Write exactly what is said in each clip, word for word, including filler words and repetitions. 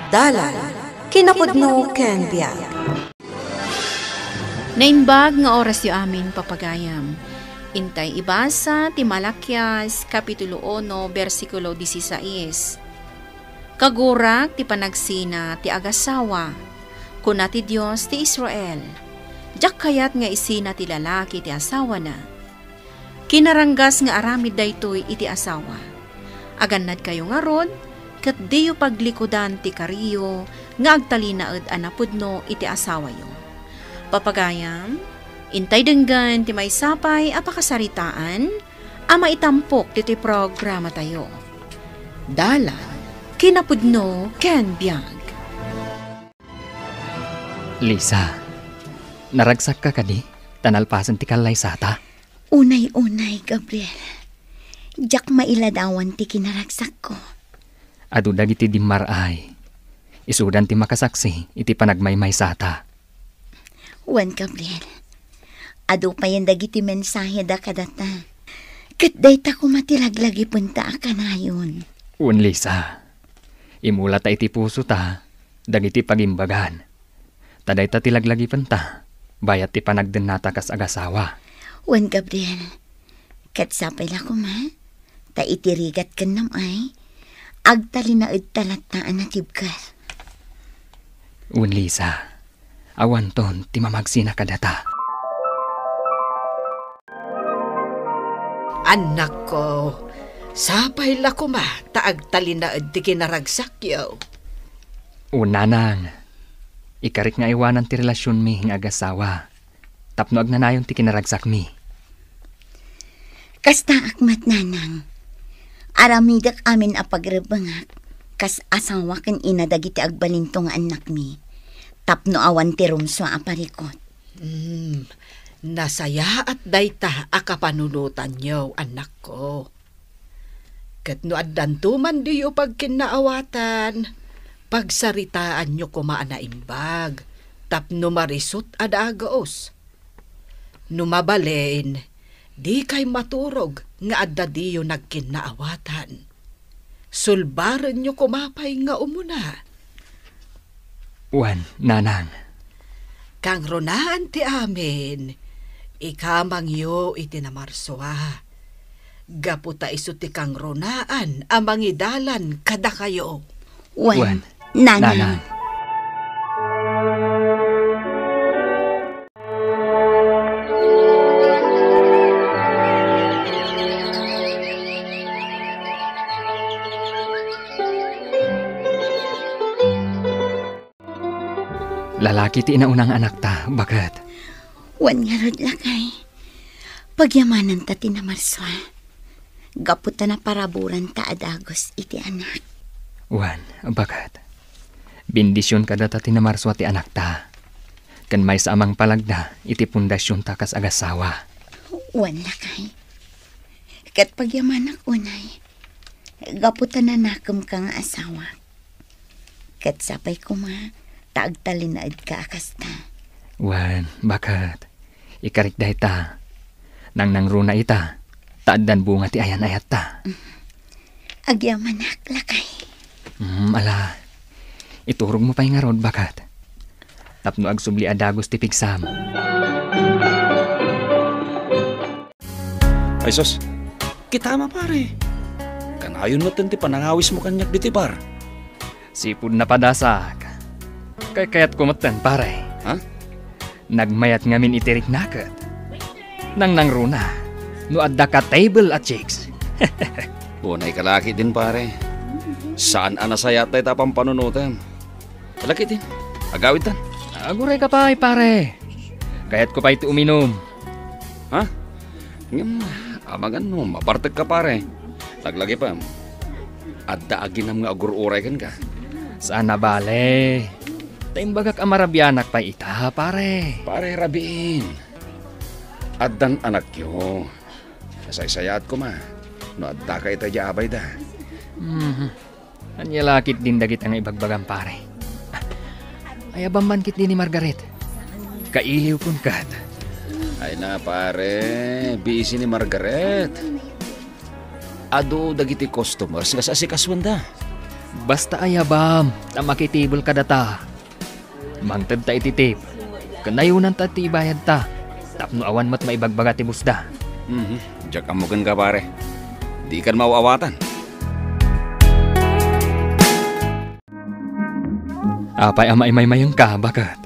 Dalan, kinapudno ken biag. Naimbag nga orasyo amin, papagayam. Intay ibasa ti Malakias, Kapitulo uno, bersikulo dieciséis. Kagurak ti panagsina ti agasawa. Kuna ti Dios ti Israel, "Diak kayat nga isina ti lalaki ti asawana." Kinaranggas nga aramid daytoy iti asawa. Agannadkayo ngarud, ket diyo paglikudan ti kariyo nga agtalinaed a napudno iti asawayo. Papagayam, intay denggen ti maysa pay a pakasaritaan a maitampok ditoy programatayo. Dalan, kinapudno ken biag. Lisa, naragsakka kadi ta nalpasen ti kallaysata? Unay-unay, Gabriel. Diak mailadawan ti kinaragsakko. Adu dagiti dimmar-ay. Isudan ti makasaksi iti panagmaymaysata. Wen, Gabriel. Adu payen dagiti mensaheda kadata. Ket dayta koma ti laglagipenta a kanayon. Wen, Lisa. Imulata iti pusota dagiti pagimbagan. Ta dayta ti laglagipenta, bayat ti panagdennata kas agasawa. Wen, Gabriel, ket sapay la koma, ta iti rigat ken nam-ay, agtalinaedta latta a natibker. Wen, Lisa, awanton ti mamagsina kadata. Annakko, sapay la koma ta agtalinaed ti kinaragsakyo. O, nanang, ikarik nga aywanan ti relasionmi nga agasawa tapno agnanayon ti kinaragsakmi. Kastaak met, nanang. Aramidek amin a pagrebbengak kas asawa ken ina dagiti agbalinto nga annakmi tapno awan ti rumsua a parikut. Hmm, nasayaat dayta a kapanunotanyo, annakko. Ket no addanto man diyo pagkinnaawatan, pagsaritaanyo koma a naimbag tapno marisut a dagus. No mabalin, dikay maturog nga adda diyo nagkinnaawatan. Sulbarenyo koma pay nga umuna. Wen, nanang. Kangrunaan ti amin, ikamangyo iti namarsua. Gapu ta isu ti kangrunaan a mangidalan kadakayo. Wen, wen, nanang. Nanang. Lalaki ti inauna nga anakta, baket? Wen ngarud, lakay. Pagyamananta ti namarsua. Gapu ta naparaburanta a dagus iti anak. Wen, baket. Bendision kadata ti namarsua ti anakta. Ken maysa a mangpalagda iti pundasionta kas agasawa. Wen, lakay. Ket pagyamanak unay. Gapu ta nanakemka nga asawa. Ket sapay koma ta agtalinaedka a kasta. Wen, baket. Ikarik dayta. Nangnangruna ita, ta addan bunga ti ayan-ayatta. Agyamanak, lakay. Mm, ala. Iturogmo pay ngarud, baket. Tapno agsubli a dagus ti pigsam. Ay sus, kitama, pare. Kanayon met ti panangawismo kaniak ditoy bar. Sipud napadasak. Kaykayatko metten, pare. Ha? Nagmayat ngamin iti riknaket. Nangnangruna, no adda ka table a chicks. Unay ka la ketdin, pare. Saan a nasayaat dayta a pampanunotem. Ala ketdin, agawidtan. Agurayka pay, pare. Kayatko pay ti uminum. Ha? Ngem, amangan no mabartekka, pare. Laglagipem, adda aginam nga agur-uray kenka. Saan a bale. Ta imbagak a marabianak pay ita, pare. Pare, rabiin. Addan anakyo. Nasaysayaat koma no addaka ita idiay abayda. Mhm. Ania la ketdin dagita nga ibagbagam, pare? Ayabam man ketdi ni Margaret. Kailiwkon ket. Ay na, pare, busy ni Margaret. Adu dagiti customers nga saasikasuenda. Basta ayabam, ta makitibel kadata. Mangted ta iti tip. Ken ayunanta ti ibayadta. Tapno awan met maibagbaga ti busda. Mhm. Diak ammo kenka, pare. Dikan maaw-awatan. Apay a maimaymayengka, baket?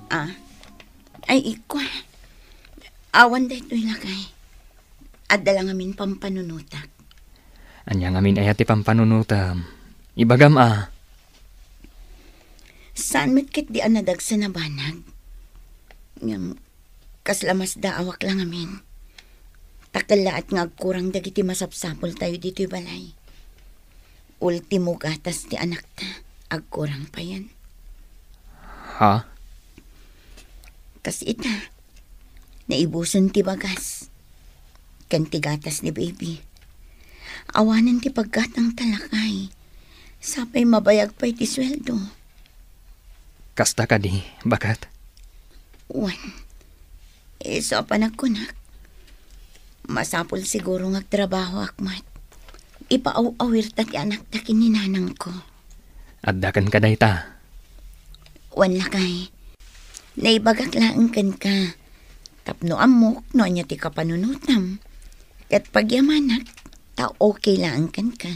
Ah, ay, ikwa. Awan daytoy, lakay. Adda la ngamin pampanunotak. Ania ngamin aya ti pampanunotem? Ibagam a. Saan met ketdi a nadagsen a banag. Ngem, kasla masdaawak la ngamin. Ta kellaat nga agkurang dagiti masapsapultayo ditoy balay. Ultimo gatas ti anakta, agkurang payen. Ha? Kas ita, naibusen ti bagas ken ti gatas ni baby. Awanen ti paggatangta, lakay. Sapay mabayag pay ti sueldo. Kasta kadi, baket? Wen, isu a panagkunak, masapul siguro nga agtrabahoak met. Ipaaw-awirta ti anakta ken ni nanangko. Adda kenka dayta? Wen, lakay. Naibagak laeng kenka. Tapno ammok no ania ti kapanunotam. Ket pagyamanak, ta okay laeng kenka.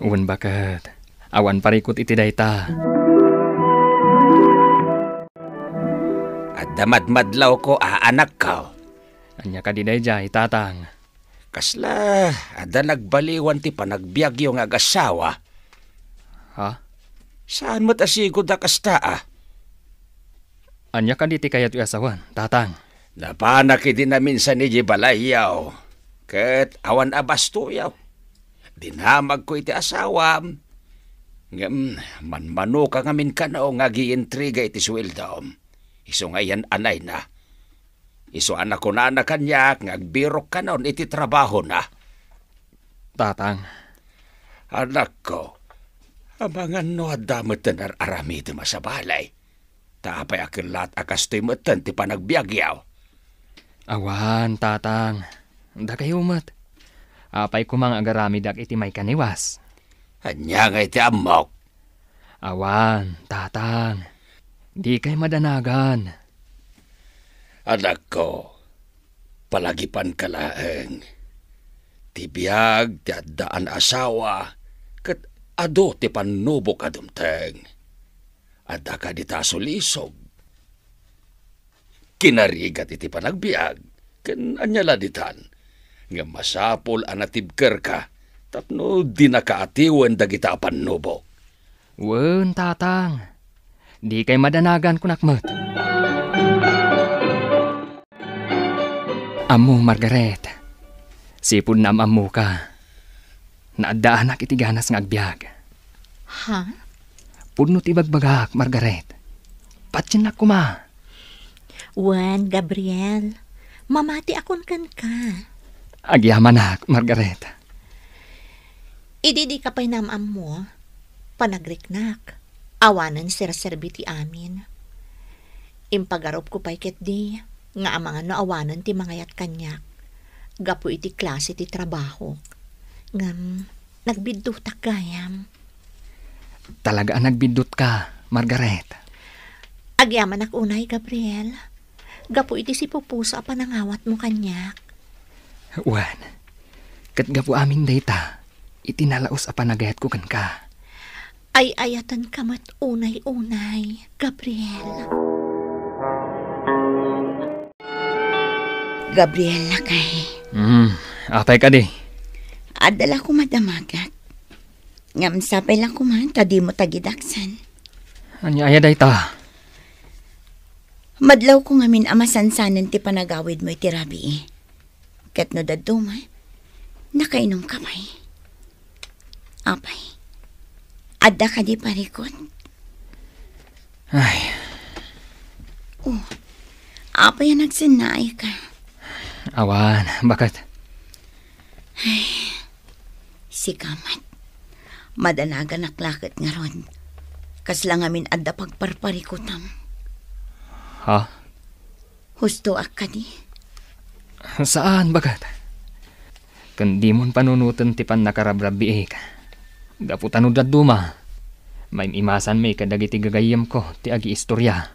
Wen, baket. Awan parikut iti dayta. Adda madmadlawko a anakko. Ania kadi daydiay, tatang? Kasla adda nagbaliwan ti panagbiagyo nga agasawa. Ha? Saan met a sigud a kasta a? Ania kadi ti kayatyo a sawen, tatang? Napanak idi naminsan idiay balayyo, ket awan a bastoyo. Dinamagko iti asawam, ngem manmanoka ngamin kano nga agiintriga iti sueldom. Isu nga iyan anayna. Isu a nakunana kaniak nga agbirok kanon iti trabahona. Tatang. Anakko, amangan no adda met ti ar-aramidem a sabali. Ta apay a kellaat a kastoy metten ti panagbiagyo? Awan, tatang. Dakayo met. Apay koma nga agaramidak iti maikaniwas? Ania nga iti ammok? Awan, tatang. Dikay madanagan. Anakko, palagipanka laeng. Ti biag ti addaan a asawa, ket adu ti pannubok a dumteng. Adda kadi ta sulisog? Kinarigat iti panagbiag, ken ania la ditan? Ngem masapul a natibkerka tapno dinaka atiwen dagita a pannubok. Wen, tatang. Dikay madanagan, kunak met. Ammo, Margaret, sipud naam-ammoka, naaddaanak iti ganas nga agbiag. Ha? Pudno ti ibagbagak, Margaret. Patiennak koma. Wen, Gabriel, mamatiakon kenka. Agyamanak, Margaret. Idi dika pay naam-ammo, panagriknak. Awanen serserbi ti amin. Impagarupko pay ketdi nga amangan no awanen ti mangayat kaniak gapu iti klase ti trabahok. Ngem nagbiddutak gayam. Talaga a nagbiddutka, Margaret. Agyamanak unay, Gabriel, gapu iti sipupuso a panangawatmo kaniak. Wen, ket gapu amin dayta, iti nalaus a panagayatko kenka. Ay-ayatenka met unay-unay, Gabriel. Gabriel, lakay. Hmm, apay kadi? Adda la koma damagak. Ngem sapay la koma ta dimo tagidaksan. Ania aya dayta? Madlawko ngamin a masansanen ti panagawidmo iti rabii. Ket no dadduma, nakainumka pay. Apay, adda kadi parikut? Ay. Oh, apay a nagsennaayka? Awan, baket? Ay, sika met. Madanaganak la ket ngarud. Kasla ngamin adda pagparparikutam. Ha? Hustoak kadi? Saan, baket? Ken dimon panunoten ti pannakarabbiik. Gapu ta no dadduma, maim-imasanmi kadagiti gagayyemko ti agiistoria.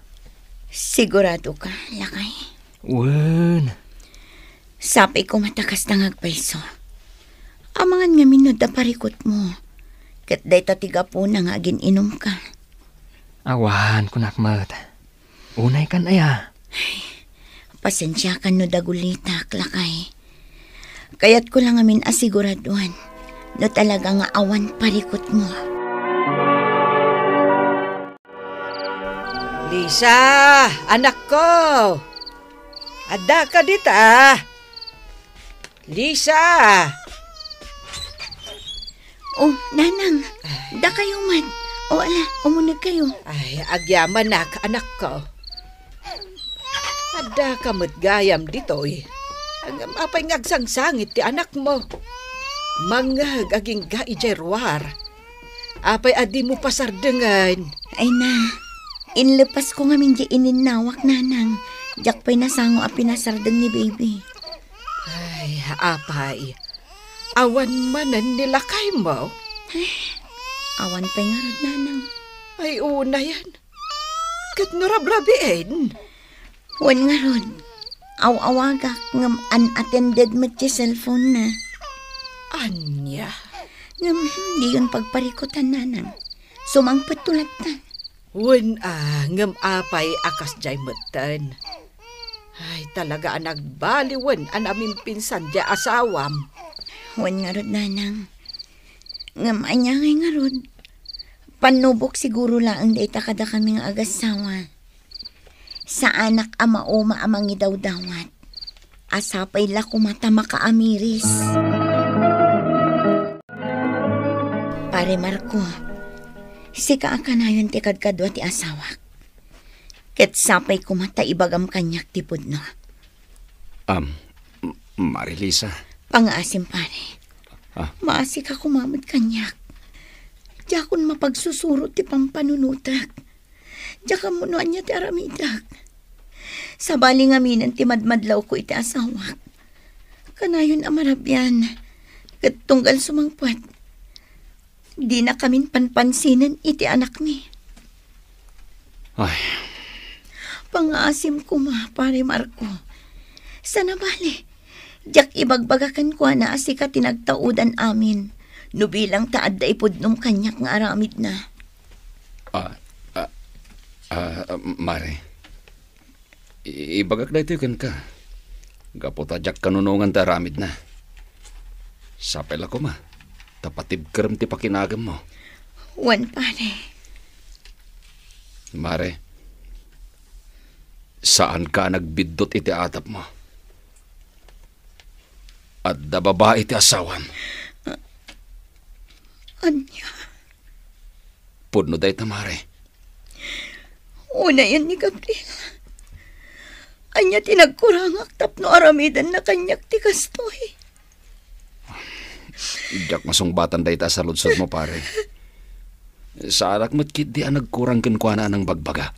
Sigurado ka, lakay? Wen. Sapay koma ta kasta nga agpayso. Amangan ngamin no adda parikutmo. Ket dayta ti gapuna nga agin-inumka. Awan, kunak met. Unay kan aya? Ay, pasensiakan no dagulitak, lakay. Kayatko la ngamin a siguraduen no talaga nga awan parikutmo. Lisa, anakko! Addaka dita? Lisa! Oh, nanang, dakayo met. O ala, umunegkayo. Ay, agyamanak, anakko. Addaka met gayam ditoy. Ngem apay nga agsangsangit ti anakmo? Mangngeg agingga idiay ruar. Apay a dimo pasardengen? Ay na, inlepasko ngamin diay ininnawak, nanang. Diak pay nasango a pinasardeng ni baby. Ay, apay, awan manen ni lakaymo? Ay, awan pay ngarud, nanang. Ay, unayen. Ket no rabrabien? Wen ngarud, aw-awagak ngem unattended met ti cellphone na. Ania? Ngem, hmm, diyon pagparikutan, nanang. Sumangpetto latta. Wen a, ngem apay a kasdiay metten? Ay, talaga a nagbaliwen a namimpinsan diay asawam. Wen ngarud, nanang. Ngem ania ngay ngarud? Pannubok siguro laeng dayta kadakami nga agassawa. Saanak a mauma a mangidawdawat. A sapay la koma ta makaamiris. Pare Marco, sika a kanayon ti kadkadua ti asawak. Ket sapay koma ta ibagam kaniak ti pudno. Am, M-, Mare Lisa. Pangaasim, pare. Ah. Maasika koma met kaniak. Diakon mapagsusuro ti pampanunotek. Diak ammo no ania ti aramidek. Sabali ngaminen ti madmadlawko iti asawak. Kanayon a marabian, ket tunggal sumangpet, dinakamin panpansinen iti anakmi. Ay. Pangaasim koma, Pare Marco. Saan a bale, diak ibagbaga kenkuana a sika ti nagtaudan amin, no bilang ta adda ipudnom kaniak nga aramidna. Ah, ah, ah, Mare, i-, ibagak daytoy kenka. Gapu ta diak kanunongan ti aramidna. Sapay la koma ta patibkerem ti pakinagemmo. Wen, pare. Mare, saanka a nagbiddut iti atapmo. Adda babai ti asawam. Ania? Pudno dayta, Mare. Unayen ni Gabriel. Ania ti nagkurangak tapno aramidenna kaniak ti kastoy? Diak masungbatan dayta a saludsodmo, pare. Saanak met ketdi a nagkurang kenkuana a nangbagbaga.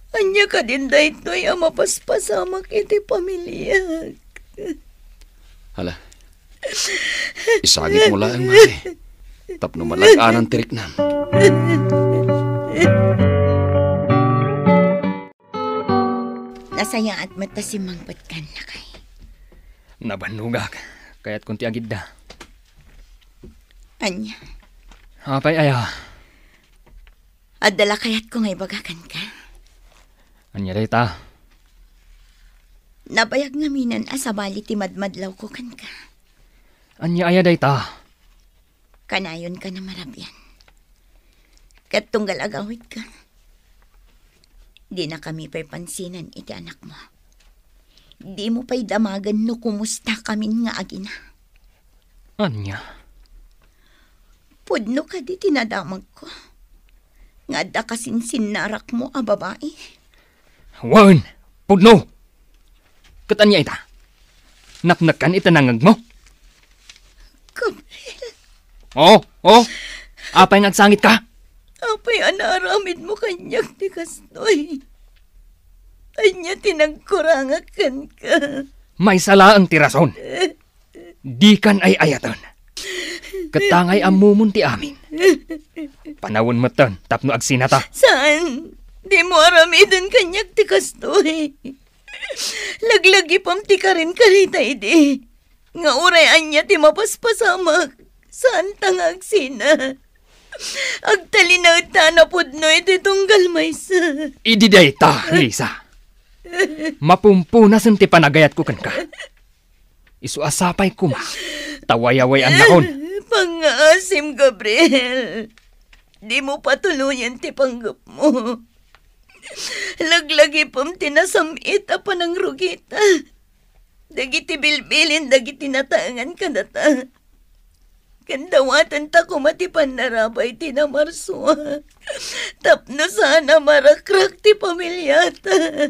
Ania kadin daytoy a mapaspasamak iti pamiliak? Hala, isangitmo laeng, Mare, tapno malag-anan ti riknam. Nasayaat met ta simmangpetkan, lakay. Nabannogak. Kayatkon ti agidda. Ania? Apay aya? Adda la kayatko nga ibaga kenka. Ania dayta? Nabayag ngaminen a sabali ti madmadlawko kenka. Ania aya dayta? Kanayonka a marabian. Ket tunggal agawidka, dinakami pay pansinen iti anakmo. Dimo pay damagen no kumustakamin nga agina. Ania? Pudno kadi ti nadamagko nga adda kasinsinnarakmo a babai? Wen, pudno! Ket ania ita? Napnekkan iti nangngegmo? Gabriel. O, o. Apay nga agsangitka? Apay a naaramidmo kaniak ti kastoy? Ania ti nagkurangak kenka? Maysa laeng ti rason. Dikan ay-ayaten. Ket tangay ammomon ti amin. Panawen metten tapno agsinata. Saan? Dimo aramiden kaniak ti kastoy. Laglagipem ti karin karita idi. Nga uray ania ti mapaspasamak, saanta nga agsina. Agtalinaedta a napudno iti tunggal maysa. Idi dayta, Lisa, mapumpunasen ti panagayatko kenka. Isu a sapay koma ta wayaway-annakon. Pangngaasim, Gabriel. Dimo patuloyen ti panggepmo. Laglagipem ti nasam-it a panangrugita dagiti bilbilin dagiti nataengan kadata. Ken dawatenta koma ti pannarabay ti namarsua tapno saan a marakrak ti pamiliata.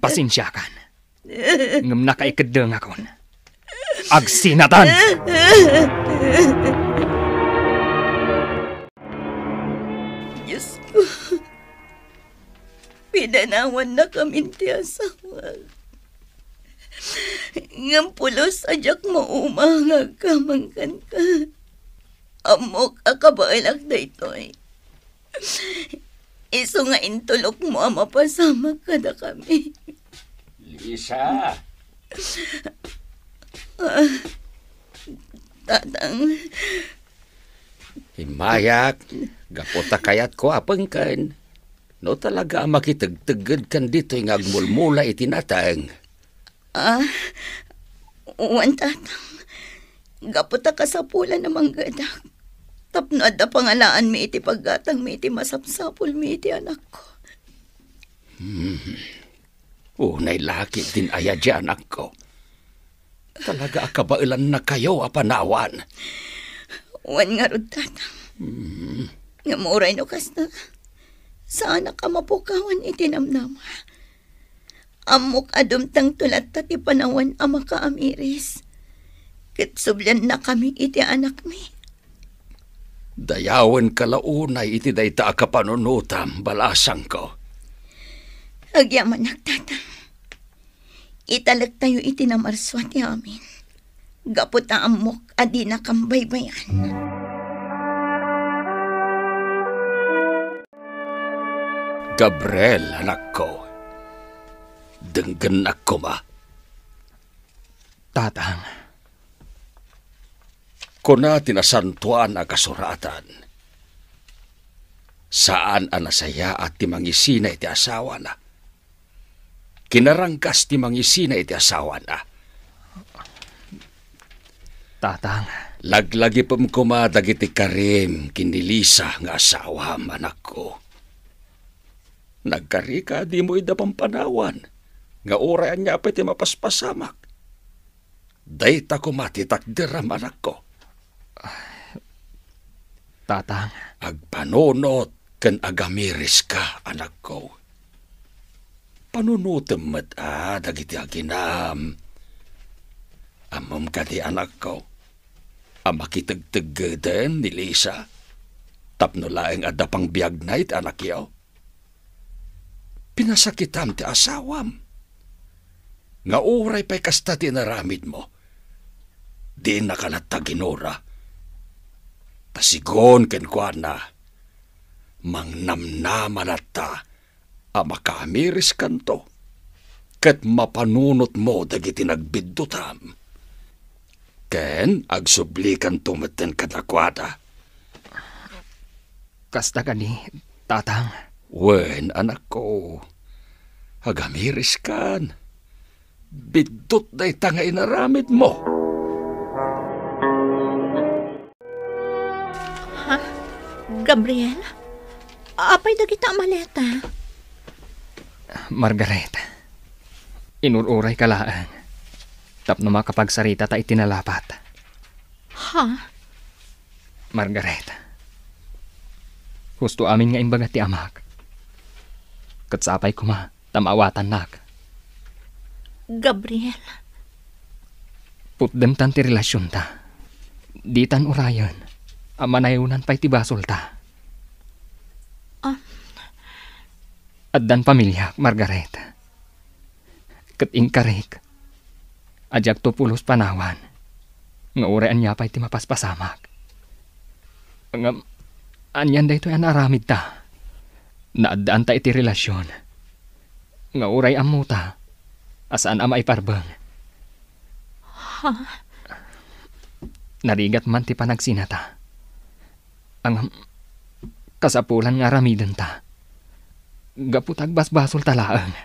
Pasensiakan. Ngem nakaikeddengakon. Agsinatan! Diosko, pinanawannakamin ti asawak. Ngem pulos a diak mauma nga agkamang kenka. Ammok a kabaelak daytoy. Isu nga intulokmo a mapasamak kadakami. Lisa! Ah, Tatang. Immayak, gapu ta kayatko a pengken. No talaga a makitegteggedkan ditoy nga agmulmula iti nateng. Ah, wen, Tatang. Gapu ta kasapulan a manggedak tapno adda pangalaanmi iti paggatangmi iti masapsapulmi iti anakko. Hmm. Unay la ketdin aya diay anakko. Talaga a kabaelannakayo a panawan. Wen ngarud, Tatang. Hmm. Ngem uray no kasta, saanak a mapukawan iti namnama. Ammok a dumtengto latta ti panawen a makaamiris ket subliannakami iti anakmi. Dayawenka la unay iti dayta a kapanunotam, balasangko. Agyamanak, Tatang. Italektayo iti namarsua ti amin. Gapu ta ammok a dinakam baybay-an. Gabriel, anakko, denggennak koma. Tatang. Kuna ti Nasantoan a Kasuratan, saan a nasayaat ti mangisina iti asawana. Kinaranggas ti mangisina iti asawana. Tatang. Laglagipem koma dagiti karim ken ni Lisa nga asawam, anakko. Nagkarika a dimo ida pampanawan, nga uray ania pay ti mapaspasamak. Dayta koma ti takderam, anakko. Tatang. Agpanunot ken agamiriska, anakko. Panunotem met a dagiti aginam. Ammom kadi, anakko, a makitegteggeden ni Lisa tapno laeng adda pangbiagna iti anakyo? Pinasakitam ti asawam, nga uray pay kasta ti inaramidmo, dinaka latta ginura. Ta sigun kenkuana, mangnamnama latta a makaamiriskanto ket mapanunotmo dagiti nagbiddutam. Ken agsublikanto metten kadakuada. Kasta kadi, Tatang? Wen, anakko. Agamiriskan. Biddut dayta nga inaramidmo. Ha? Gabriel? Apay dagita a maleta? Margaret, inur-urayka laeng tapno makapagsaritata iti nalapat. Ha? Margaret, husto amin nga imbaga ti amak. Ket sapay koma ta maawatannak. Gabriel. Putdemtan ti relasionta. Ditan urayen a manayonan pay ti basolta. Ah. Addan pamiliak, Margaret. Ket inkarik a diakto pulos panawan nga uray ania pay ti mapaspasamak. Ngem, anian daytoy a naaramidta? Naaddaanta iti relasion nga uray ammota a saan a maiparbeng. Ha? Narigat man ti panagsinata. Ngem, kasapulan nga aramidenta. Gapu ta agbasbasolta laeng.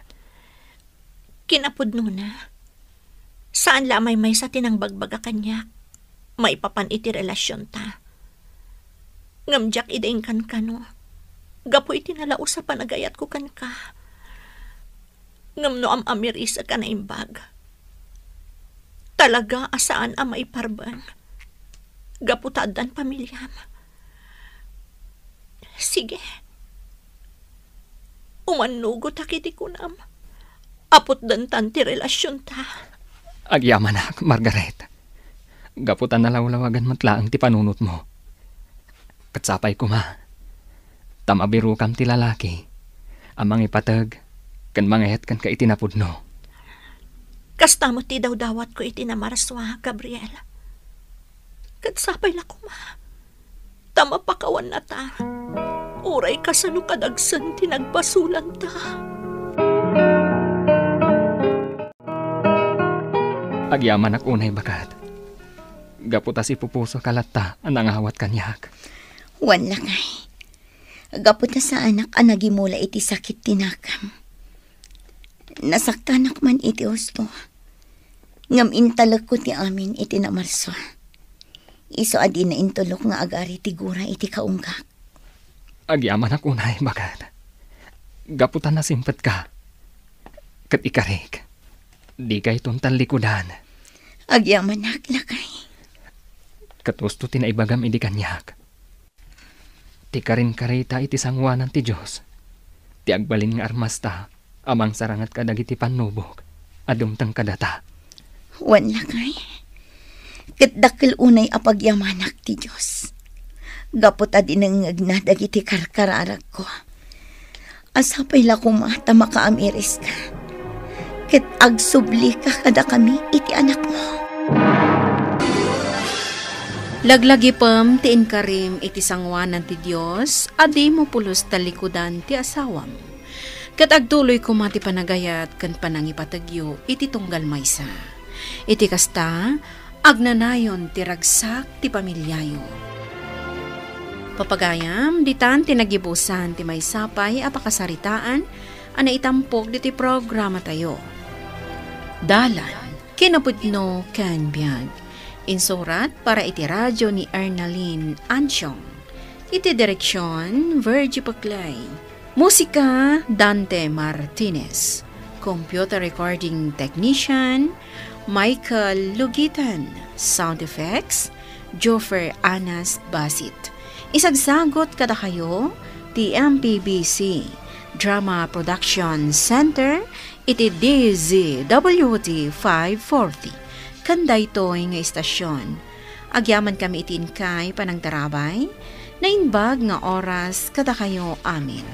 Kinapudnona, saan la a maymaysa ti nangbagbaga kaniak maipapan iti relasionta. Ngem diak idi inkankano, gapu iti nalaus a panagayatko kenka. Ngem no am-amirisek a naimbag, talaga a saan a maiparbeng, gapu ta addan pamiliam. Sige. Umannugotak iti kunam. Aputdentan ti relasionta. Agyamanak, Margaret. Gapu ta nalawlawagan met laeng ti panunotmo. Ket sapay koma ta mabirokam ti lalaki a mangipateg ken mangayat kenka iti napudno. Kasta met ti dawdawatko iti namarsua, Gabriel. Ket sapay la koma ta mapakawannata. Uray kasano kadagsen ti nagbasolanta. Agyamanak unay, baket. Gapu ta sipupusoka latta a nangawat kaniak. Wen, lakay. Gapu ta saanak a nagimula iti sakit ti nakam. Nasaktanak man iti husto. Ngem intalekko ti amin iti namarsua. Isu a dina intulok nga agari ti gura iti kaunggak. Agyamanak unay, baket. Gapu ta nasimpetka ket ikarik, dikayton tallikudan. Agyamanak, lakay. Ket husto ti naibagam idi kaniak. Ti karinkarita iti sangoanan ti Dios ti agbalin nga armasta a mangsaranget kadagiti pannubok a dumteng kadata. Wen, lakay, ket dakkel unay a pagyamanak ti Dios gapu ta dinengngegna dagiti karkararagko. A sapay la koma ta makaamiriska ket agsublika kadakami iti anakmo. Laglagipem ti inkarim iti sangoanan ti Dios a dimo pulos tallikudan ti asawam. Ket agtuloy koma ti panagayat ken panangipategyo iti tunggal maysa. Iti kasta, agnanayon ti ragsak ti pamiliayo. Papagayam, ditan ti nagibusan ti maysa pay a pakasaritaan a naitampok ditoy programatayo. Dalan, kinapudno ken biag. Insurat para iti radio ni Ernalyn Anchong. Iti direksion, Virgie Paclay. Musika, Dante Martinez. Computer recording technician, Michael Lugitan. Sound effects, Joffer Anas Basit. Isagsagot kadakayo ti M P B C Drama Production Center iti D Z W T five forty. Ken daytoy nga istasyon, agyamankami iti inkay panangtarabay, naimbag nga oras kadakayo amin.